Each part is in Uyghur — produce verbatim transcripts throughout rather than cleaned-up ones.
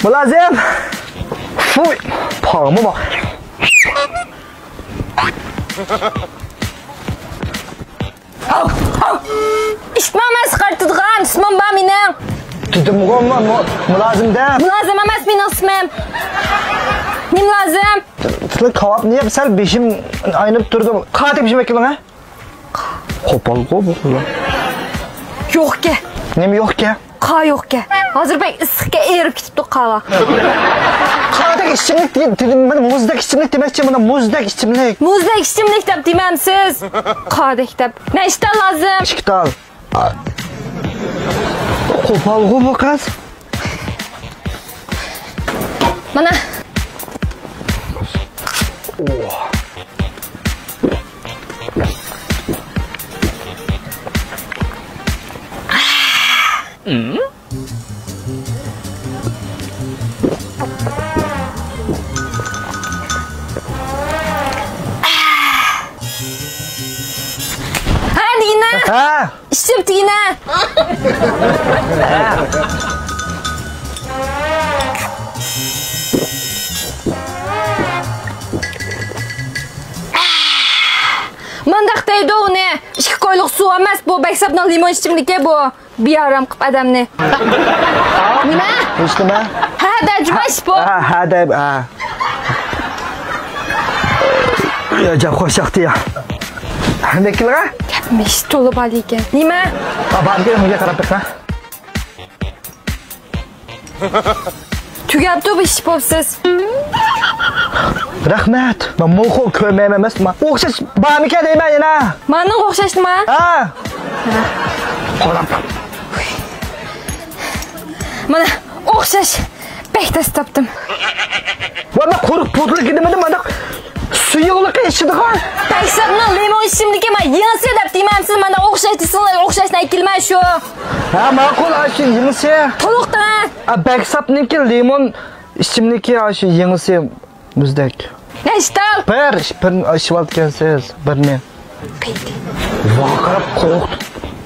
مۇلازىم! فۇي! پاغمۇ بار. ئىشتىمۇ ئەمەس، قارىتىدىغان ئىسمىم بار مېنىڭ. دېدىمغۇ، مۇ-، مۇ-، مۇلازىم دە. مۇلازىم ئەمەس مېنىڭ ئىسمىم. نېمە لازىم؟ سىلەر كاۋاپنى يەپ، سەل بېشىم ئاينىپ تۇرىدۇ. قاتى بېشىم ئەكىلىڭ، ھە؟ قوپالغۇ بۇ قىزلار. يوقكەن. نېمە يوقكەن؟ قا يوقكەن. ھازىر بەك ئىسسىقكەن، ئېرىپ كېتىپتۇ قالا. قادەك ئىچىملىك دېگەن، دېدىم مەن مۇزدەك ئىچىملىك دېمەكچى، مانا مۇزدەك ئىچىملىك. مۇزدەك ئىچىملىك دەپ دېمەمسىز؟ قادەك دەپ. نەچچە تال لازىم؟ ئىككى تال. قوپالغۇ بۇ قىز. مانا. ھە، دېگىنە. ھە. ئىچىپ دېگىنە. مۇنداق دەيدۇ ئۇنى. ئىككى كويلۇق سۇ ئەمەس بۇ، بەكساپنىڭ لىمون ئىچىملىكى بۇ. بىئارام قىپ ئادەمنى. نېمە؟ ھېچنېمە. ھە دە، جۇمۇش بۇ. ھە، ھە دە، ھە. يا، جاپ قوشاقتى يا. نېمە كېلىغا؟ گەپمىش تولا بالىكەن. نېمە؟ ئا، باركەن، ئۆيگە قاراپ بېقىڭ. تۈگەپتۇ بۇ ئىش بولسىز. رەھمەت. مەن موخو كۆرمەيمەن ئەمەسما. ئوخشاش بارمىكەن دەيمەن يەنە. مانا ئوخشاشمۇ؟ ھە. قاراپ. مانا ئوخشاش. بەك تەس تاپتىم. ۋە مەن قۇرۇق پۇتلۇق دېمىدىم، مانا سۇيۇقلۇقى ئىچىدىغان. بەكساپنىڭ لىمون ئىچىملىكى مانا يېڭىسى دەپ دېمەمسىز، مانا ئوخشاش دېسىڭىز ئوخشاشنى ئەكېلىمەن شۇ. ھە، ماقۇل، ئاشۇ يېڭىسى. تولۇق دەڭ. ئا، بەكساپنىڭكى لىمون ئىچىملىكى، ئاشۇ يېڭىسى مۇزدەك. نەشتال. بىر، بىرنى ئىچىۋالىدىكەنسىز، بىرنى. پەيدى. ۋاقىراپ قوقۇپ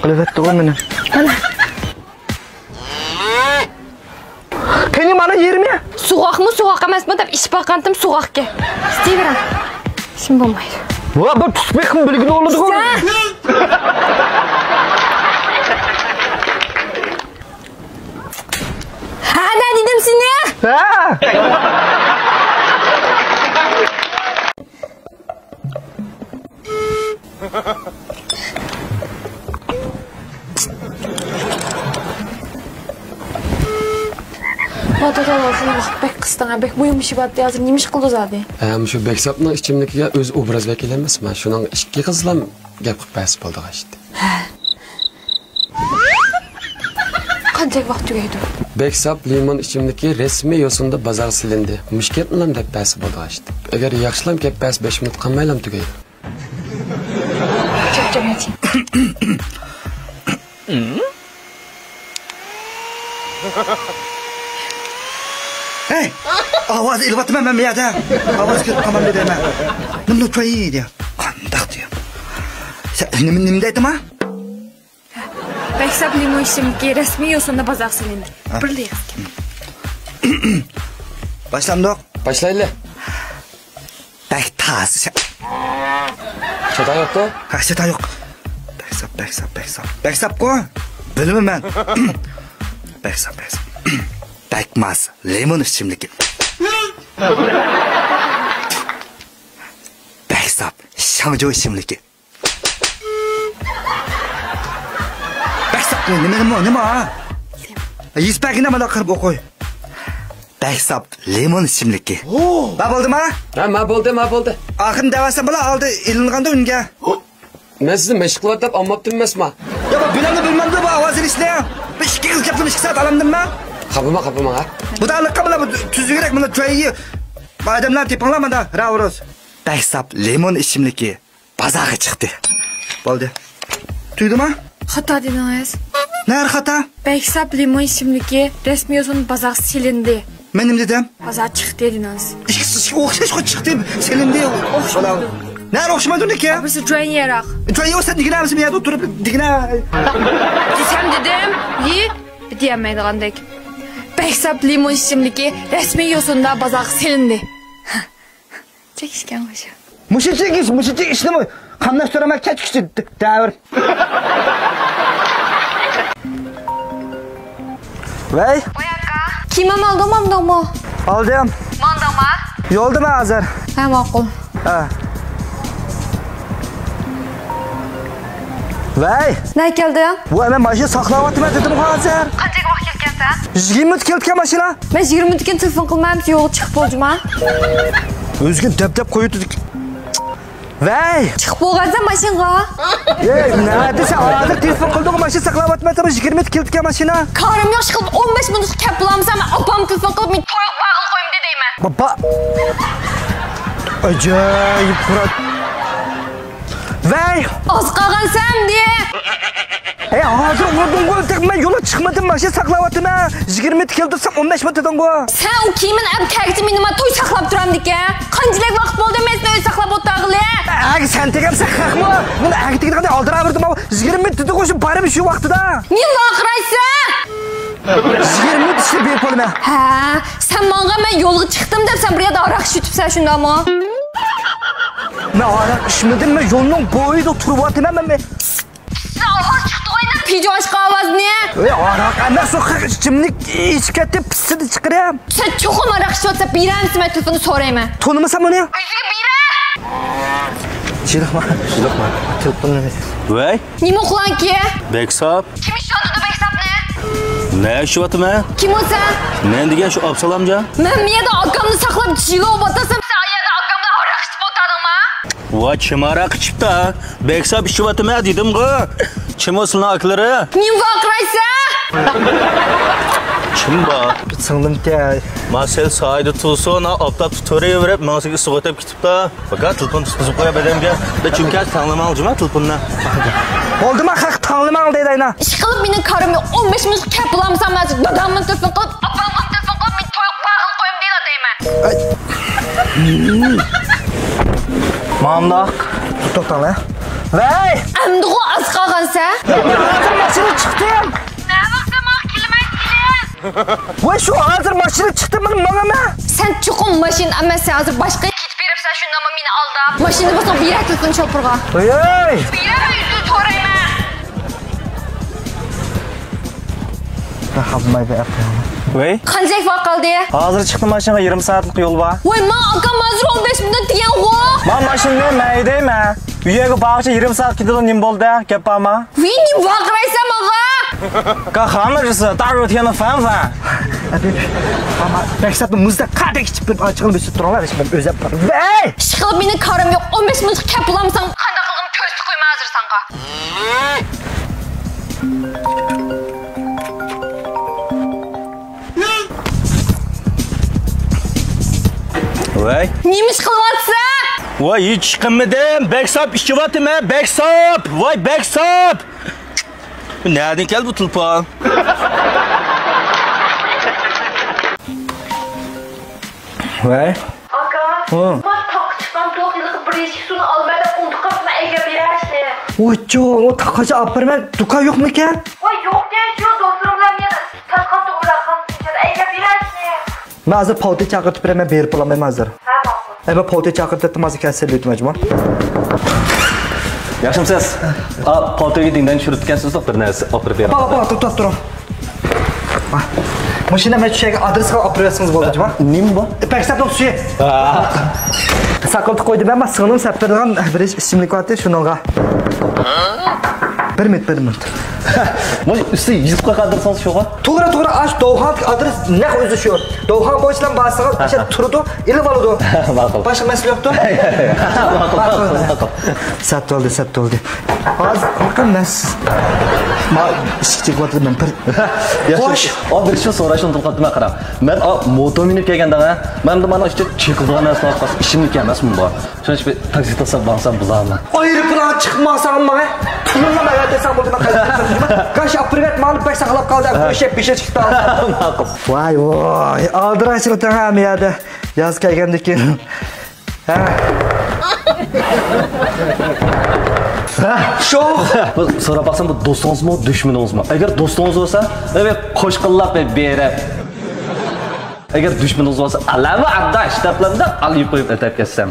قىلىۋەتتىغۇ مېنى. مانا. قېنى مانا يېرىمى؟ سوغۇقمۇ، سوغۇق ئەمەسمۇ دەپ ئىچىپ باققانتىم، سوغۇقكەن. ئىچىۋېرىڭ. ئىچسىمۇ بولمايدۇ. ۋا، بۇ تۇتۇپ بېقىم بىلگىلى بولىدىغۇ. ھە، نە دېدىم سېنى؟ ھە. ۋا دادا، ھازىر ۋاقىت بەك قىستىڭ، بەك مۇھىم ئىش بار، ھازىر نېمە ئىش قىلىدۇ زادى؟ ھە، مۇشۇ بەكساپنىڭ ئىچىملىكىگە ئۆزى ئوبراز ۋەكىلى ئەمەسما، شۇنىڭ ئىككى قىزلام گەپ قىلىپ بەرسە بولىدىغان ئىشتى. ھە. قانچە ۋاقىت تۈگەيدۇ؟ بەكساپ لىمون ئىچىملىكى رەسمىي يوسۇندا بازارغا سېلىندى. مۇشۇ گەپنىلا دەپ بەرسە بولىدىغان ئىشتى. ئەگەر ياخشىلام گەپ بەرسە، بەش مىنۇت قالمايلا تۈگەيدۇ. چاپچاپ ياتىڭ. ھەي! ئاۋاز ئېلىۋاتىمەن مەن بۇ يەردە. ئاۋاز كېلىپ قالمامدۇ دەيمەن. نېمىنى كۆرەي دېيە. قانداق دېيە. سەن نېمە، نېمە دەيتىما؟ بەكساپ لىمون ئىچىملىكى رەسمىي يوسۇندا بازارغا سېلىندى. ھە. بىرلا ئېغىز گەپ. باشلامدۇق؟ باشلايلى. بەك تازا شە-، خاتا يوقتۇ؟ ھە، خاتا يوق. بەكساپ، بەكساپ، بەكساپ. بەكساپقۇ؟ بىلىمەن مەن. بەكساپ، بەكساپ. بەكماس لىمون ئىچىملىكى. بەكساپ شاڭجۇ ئىچىملىكى. بەكساپ نېمە، نېمە، نېمە، ھە؟ يېزىپ بەرگىنە، مانا قىلىپ ئوقۇي. بەكساپ لىمون ئىچىملىكى. ھو! ما بولدىما؟ ھە، ما بولدى، ما بولدى. ئاخىرىنى دەۋەرسەم، بالا ئالدى ئېلىنغاندا ئۈنگە. مەن سىزنى مەشىق قىلىۋات دەپ ئالماپتىم ئەمەسما. يا، بۇ بىلەمدۇ بىلمەمدۇ بۇ ئاۋاز ئېلىشنى؟ بۇ ئىككى قىز گەپلىرىنى ئىككى سائەت ئالامدىمما؟ خاپىما، خاپىما، ھە؟ بۇ دە ئالىققا بالا بۇ تۈزۈكرەك، مانا جايى. ئادەملەر تېپىڭلار، مانا راۋرۇس. بەكساپ لىمون ئىچىملىكى. بازارغا چىقتى. بولدى. تۈگىدىما؟ خاتا دېدىڭىز. نەرە خاتا؟ بەكساپ لىمون ئىچىملىكى رەسمىي يوسۇن بازارغا سېلىندى. مەن نېمە دېدىم؟ بازار چىقتى دېدىڭىز. ئىككىسى ئوخشاشقۇ، چىقتى، سېلىندى. ئوخشىمايدۇ. نەرە ئوخشىمايدۇ نېكى؟ بىرسى جويىنى ياراق. جويىنى بولسا دېگىنە، بىرسى يەردە ئولتۇرۇپ دېگىنە. دېسەم دېدىم، يى، دېيەلمەيدىغاندەك. بەكساپ لىمون ئىچىملىكى رەسمىي يوسۇندا بازارغا سېلىندى. چېكىشكەن خوشۇم. مۇشۇ چېكىش، مۇشۇ چېكىشنىمۇ قاملاشتۇرماي كەچكۈچە دەۋر. ۋەي. ۋەي ئاكا. كىيىم ئالدىڭمۇ، ئالمىدىڭمۇ؟ ئالدىم. ماڭدىڭما؟ يولدىمەن ھازىر. ھە، ماقۇل. ھە. ۋەي. نە كەلدىڭ؟ ۋە، مەن ماشىنا ساقلاۋاتىمەن دېدىمغۇ ھازىر. قانچە ۋاقىت كېلىپكەنسەن؟ يىگىرمە مىنۇت كېلىپكەن ماشىنا. مەن يىگىرمە مىنۇتتىن تېلېفون قىلمامسىز، يولغا چىقىپ بولدىما؟ ئۆزىگە دەپ-دەپ قويۇۋېتىدىكەن. ۋەي! چىقىپ بولغانسەن ماشىنىغا. ئەي، نەدە سەن؟ ھازىر تېلېفون قىلدىڭغۇ، ماشىنا ساقلاۋاتىمەن، يىگىرمە مىنۇت كېلىپكەن ماشىنا. كارىم يوق، ئىشقىلىپ ئون بەش مىنۇتقا كەپ بولامسەن، مەن ئاپامغا تېلېفون قىلىپ، مېنى تويغا بارغىلى قويمىدى دەيمەن. بابا. ئاجايىپ قۇرات. ۋەي! ئاز قالغانسەن ئەمدى. ئەي، ھازىر ئۇردۇڭغۇ، تېخى مەن يولغا چىقمىدىم، ماشىنا ساقلاۋاتىمەن. يىگىرمە مىنۇت كېلىپ تۇرسام، ئون بەش مىنۇت دېدىڭغۇ. سەن ئۇ كىيىمىنى ئەپ كەلگۈچە مېنى ما توي ساقلاپ تۇرامدىكەن. قانچىلىك ۋاقىت بولدى مەن سېنى ئۆي ساقلاپ ئولتۇرغىلى؟ ئەگە سەن دېگەنسەن خەقمۇ؟ مېنى ئەگە دېگەندە ئالدىراپ بېرىدۇ، ماۋۇ يىگىرمە مىنۇت دېدىغۇ، شۇ بارىمەن شۇ ۋاقتىدا. نېمە ۋارقىرايسەن؟ يىگىرمە مىنۇت ئىچىدە بېرىپ بولىمەن. ھە، سەن ماڭغان، مەن يولغا چىقتىم دەپ سەن بۇ يەردە ھاراق ئىچىۋېتىپسەن، شۇنداقمۇ؟ مەن ھاراق ئىچمىدىم، مەن يولنىڭ بويىدا تۇرۇۋاتىمەن، مەن، مەن. سىز ئاۋاز چىقتىغۇ ئەنە، پىجاشقا ئاۋازنى. ئەي، ھاراق ئەمەس، ئۇ خەق ئىچىملىك ئىچىپ كەتتى، پىسسىدە چىقىرىم. سەن چوقۇم ھاراق ئىچىۋاتسا، بېرەمسەن مەن تېلېفوننى سورايمەن. تونۇمىسام ئۇنى. ئۆزىگە بېرە. شۇنداقما؟ شۇنداقما؟ تېلېفوننى. ۋەي. نېمە ئوقۇغانكى؟ بەكساپ. كىم ئىشلىتىدۇ بەكساپنى؟ مەن ئىشلىتىۋاتىمەن. كىم ئۇ سەن؟ مەن دېگەن شۇ ئابسالامجان. مەن بۇ يەردە ئاكامنى ساقلاپ جىلو باتاسام، سەن ئۇ يەردە ئاكامنى ھاراق ئىچىپ ئولتۇردۇڭما؟ ۋاي، كىم ھاراق ئىچىپتا؟ بەكساپ ئىچىۋاتىمەن دېدىمغۇ. كىم ئۇ سىلىنىڭ ئاكىلىرى؟ نېمە ۋارقىرايسەن؟ كىم بار؟ سىڭلىمكەن. ما سەل سايىدا تۇرسۇن، ئاپتاپتا تۇرۇۋېرىپ، ماڭا سىزگە ئىسسىق ئۆتۈپ كېتىپتا. ئاكا، تېلېفون تۇتقۇزۇپ قويا بەدەمگە. بە چۈنكى ھازىر تەڭلىمەڭ جۇما تېلېفوننى. بولدىما، خەق تەڭلىمەڭ دەيدۇ ئەينا. ئىشقىلىپ مېنىڭ كارىم يوق، ئون بەش مىنۇتقا كەپ بولامسەن، مەن دادامنى تېلېفون قىلىپ، ئاپامغا تېلېفون قىلىپ، مېنى تويغا بارغىلى قويمىدى دەيمەن. مانداق. توختاڭلار. ۋەي! ئەمدىغۇ ئاز قالغانسەن. ھازىر ماشىنا چىقتىم. نە ۋاقىتتا ماڭا كېلىمەيسىلەر؟ ۋاي، شۇ ھازىر ماشىنا چىقتى، مانا ماڭىمەن. سەن چوقۇم ماشىنا ئەمەس، سەن ھازىر باشقا كېتىپ بېرىپسەن، شۇنداقمۇ مېنى ئالداپ. ماشىنا بولسا بېرە تېلېفون شوپۇرغا. ۋاي. بېرە، ئۆزۈڭ سورايمەن. ۋاي. قانچىلىك ۋاقىت قالدى؟ ھازىر چىقتىم، ماشىنىغا يېرىم سائەتلىك يول بار. ۋاي، ماڭا ئاكام ھازىر ئون بەش مىنۇت دېگەنغۇ. ما ماشىنىنى مەن ھەيدەيمەن. ئۆيگە بارغۇچە يېرىم سائەت كېتىدۇ، نېمە بولدى؟ گەپ بارمۇ؟ ۋىي، نېمە ۋارقىرايسەن ماڭا؟ 个行了就是大热天的反反。بەكساپنى مۇزدا قاردەك ئىچىپ بېرىپ، ئاچىقىنى بۆسۈپ تۇرۇڭلار، ھېچ بىر ئۆزەپ بار. ۋەي! ئىشقىلىپ مېنىڭ كارىم يوق، ئون بەش مىنۇتقا كەپ بولامساڭ، قانداق قىلغىنىمنى كۆرسىتىپ قويىمەن ھازىر ساڭا. ۋەي. نېمە ئىش قىلىۋاتىسەن؟ ۋاي، ھېچ ئىش قىلمىدىم. بەكساپ ئىچىۋاتىمەن، بەكساپ. ۋاي، بەكساپ. نەدىن كەلدى بۇ تېلېفون؟ ۋەي. ئاكا، ھە. ما تاغقا چىققان توق ھېلىقى بىر يەشىك سۇنى ئالىمەن دەپ ئۇنتۇپ قاپتىمەن، ئەيگە بېرەشنى. ۋوچۇ، ئۇ تاغقىچە ئاپىرىمەن، دۇكان يوقمىكەن؟ ۋاي، يوقكەن، شۇ دوستلىرىم بىلەن يەنە تارتقان توغرىلار قالمىسىكەن، ئەيگە بېرەشنى. مەن ھازىر پاۋتى چاقىرتىپ بېرەي، مەن بېرىپ بولالمايمەن ھازىر. ھە، ماقۇل. ئەي، مەن پاۋتى چاقىرتىپ ھازىر كەلسە سېلىۋېتىمەن جۇمۇ. ياخشىمۇسىز؟ ئا، پاۋتىگە دىڭدەڭ چۈشۈرۈپتىكەنسىز، بىر نەرسە ئاپىرىپ بېرىڭ. ئاپا، ئاپا، توختاپ، توختاپ تۇرۇڭ. ماشىنا مەن چۈشەرگە ئادرېسقا ئاپىرىۋەتسىڭىز بولدى جۇمۇ. نېمە بۇ؟ پەكسەپنىڭ سۈيى. ھا. ساقلىتىپ قويدۇم، ئەمما سىڭلىم سەپ بېرىدىغان بىر ئىچىملىك بارتى، شۇنىڭغا. بىر مىنۇت، بىر مىنۇت. مانا ئۈستى يېزىپ قويغان ئادرېسىڭىز شۇغۇ؟ توغرا، توغرا، ئاش دوۋخاندىكى ئادرېس نەق ئۆزى شۇ. دوۋخان بويىچىلا بارسىڭىز، ئاشۇ تۇرىدۇ، ئېلىپ ئالىدۇ. ماقۇل. باشقا مەسىلە يوقتۇ؟ ماقۇل، ماقۇل، ماقۇل. سەت بولدى، سەت بولدى. ھازىر مەس. ما ئىشىك چېكىۋاتىدۇ، مەن بىر. ياخشى. خوش. ئا، بىر شۇ سوراشنى ئۇنتۇپ قاپتىمەن، قاراڭ. مەن، ئا، موتور مىنىپ كەلگەندە، مەن مانا ئىچىدە چېكىلىدىغان نەرسىلەر ئىچىملىك ئەمەسمۇ بۇ؟ شۇنىڭ ئۈچۈن بىر تاكسى توساپ ماڭسام بولامدۇ؟ ئايروپىلانغا چىقىپ ماڭساڭمۇ ماڭە. پۇلۇڭنى مەن بەرسەم بولدى، مەن قايتىپ كېتىمەن. گاش ئاپىرىۋەت، ماڭا بەك ساقلاپ قالدى، ھە. گۆشەك بېشى چىقتى. ماقۇل. ۋاي، ۋاي، ئالدىراش تېخى ھەم يەردە. ياز كەلگەندىكىن. ھە. ھە؟ شوخ. بۇ سوراپ باقسام، بۇ دوستىڭىزمۇ، دۈشمىنىڭىزمۇ؟ ئەگەر دوستىڭىز بولسا، ئەي، قوشقىللاپ بېرىپ. ئەگەر دۈشمىنىڭىز بولسا، ئەلەمە ئاداش دەپلا مۇنداق ئالىيىپ قويۇپ ئۆتۈپ كەتسەم.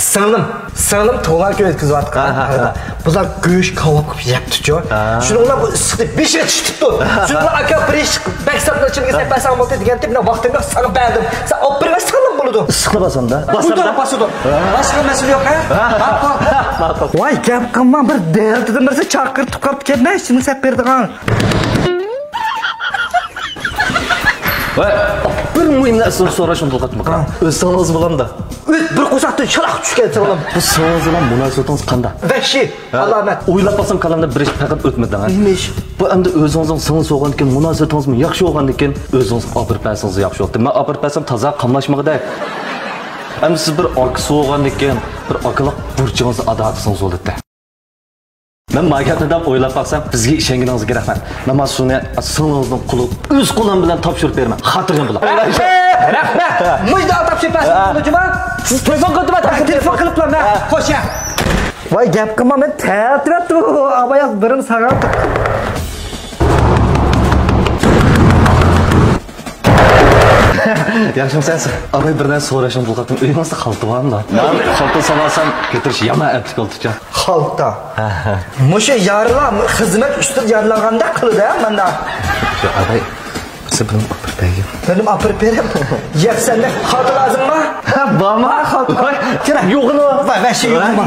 سىڭلىم، سىڭلىم تۇغۇلغان كۈن ئۆتكۈزۈۋاتقان. ھە، ھە، ھە. بۇلار گۆش كاۋاپ قىلىپ يەپتىچۇ. ھە. شۇنىڭ بىلەن بۇ ئىسسىقنى بېشىغا چىقىپتۇ. شۇنىڭ بىلەن ئاكا بىر ئىش بەك ساقلاپ ئىچىمگە سەپ بەرسەڭ بولدى دېگەنتىم، مەن ۋاقتىمنى ساڭا بەردىم. سەن ئاپىرىۋەتسەڭلا بولىدۇ. ئىسسىقنى باسامدا. باسامدا. باسىدۇ. باشقا مەسىلە يوق، ھە؟ ھە. ۋاي، گەپ قىلما، بىر دەردىدىن بىرسى چاقىرتىپ قاپتىكەن، ئىچىمگە سەپ بېرىدىغان. ۋاي، بىر مۇھىم نەرسىنى سوراشنى ئۇنتۇپ قاپتىمەن. ھە. ئۆز سىڭلىڭىز بولامدا؟ ئۆز بىر قورساقتىن شالاق چۈشكەن سىڭلىم. بۇ سىڭلىڭىز بىلەن مۇناسىۋىتىڭىز قانداق؟ ۋەھشىي، ھە. ئالامەت. ئويلاپ باقسام، كاللامدىن بىر ئىش پەقەت ئۆتمىدى، ھە؟ نېمە ئىش؟ بۇ ئەمدى ئۆزىڭىزنىڭ سىڭلىسى بولغاندىكىن، مۇناسىۋىتىڭىزمۇ ياخشى بولغاندىكىن، ئۆزىڭىزگە ئاپىرىپ بەرسىڭىز ياخشى بولاتتى. مەن ئاپىرىپ بەرسەم تازا قاملاشمىغۇدەك. ئەمدى سىز بىر ئاكىسى بولغاندىكىن، بىر ئاكىلىق بۇرچىڭىزنى ئادا قىلسىڭىز بولاتتى. مەن ما گەپنى دەپ ئويلاپ باقسام، بىزگە ئىشەنگىنىڭىزگە رەھمەت. مەن مانا شۇنى سىڭلىڭىزنىڭ قولىغا ئۆز قولۇم بىلەن تاپشۇرۇپ بېرىمەن. خاتىرجەم بولۇڭ. رەھمەت، رەھمەت. مۇشۇنداق تاپشۇرۇپ بەرسىڭىز ھە. بولىدۇ جۇما. سىز تېلېفون قىلىپ تۇرۇڭ. ھە، تېلېفون قىلىپلا مەن. ھە. خوش يا. ۋاي، گەپ قىلما، مەن تەتۈرەتتىم. ئاباياز بىرىنى ساغان. ياخشىمۇسەن؟ ئاباي، بىر نەرسە سوراشنى ئۇنتۇپ قاپتىمەن. ئۆيىڭىزدە خالتا بارمۇ؟ مەن خالتا سالالسام كۆتۈرۈش يامان ئەپلىك بولدىچۇ. خالتا. ھە، ھە. مۇشۇ يارىلار خىزمەت ئۈستىدە يارىلانغاندەك قىلىدۇ، ھە، مانا. ياق، ئاباي، بىرسى بىلەن ئاپىرىپ بەرگىن. مېنىڭ ئاپىرىپ بېرىپ، يەپ سەندە خالتا لازىممۇ؟ ھە، بارمۇ؟ خالتا. ۋاي، كېرەك يوقىنى. ۋاي، ۋەھشىي يوقىنى.